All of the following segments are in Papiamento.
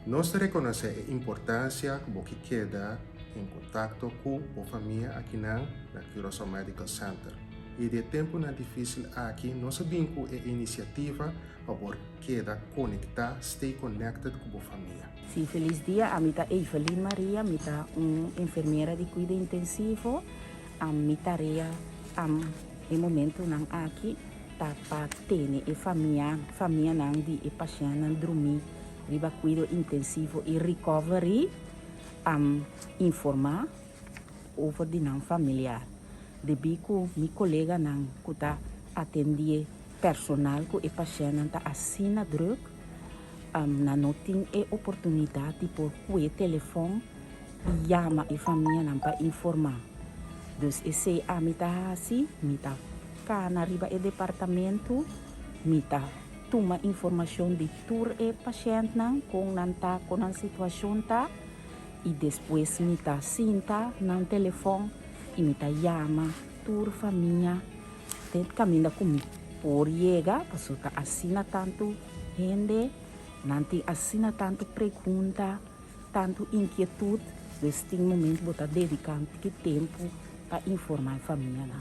Nos ta rekonosé e importansia ku bo ke keda en kontakto ku bo famia akinan na Curaçao Medical Center. I di e tempunan difísil aki nos a bin ku e inisiativa pa bo keda konektá, stay connected, ku bo famia. Sí, felis dia. Ami ta Evelyn Maria, mi ta un enfermera di kuido intensivo. Mi tarea e momentunan aki ta pa tene e famia, famianan di e pashèntnan drumí riba kuido intensivo i recovery informá over di nan familiar. Debí ku mi koleganan ku ta atendí personal ku e pashèntnan ta asina drùk, nan no tin e oportunidat di por kue telefòn i yama e famianan pa informá. Dus esei ami ta hasi, mi ta kana riba e departamentu, mi ta tuma informashon di tur e pashèntnan, kon nan ta, kon nan situashon ta, i despues mi ta sinta nan telefòn i mi ta yama tur famia den kaminda ku mi por yega, pasobra ta asina tantu hende, nan tin asina tantu pregunta. Tantu inkietut, dus tin moment bo ta dediká un tiki tempu pa informá e famianan.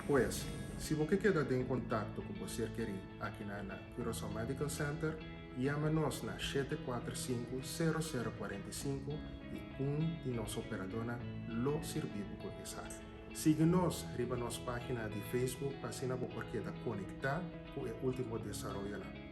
Pues, si bo ke keda den kontakto ku bo ser kerí aki na na Curaçao Medical Center, yama nos na 745 0045 i un di nos operadónan lo sirbi bo ku esaki. Sigui nos riba nos página di Facebook pa asina bo por keda konektá ku e último desaroyonan.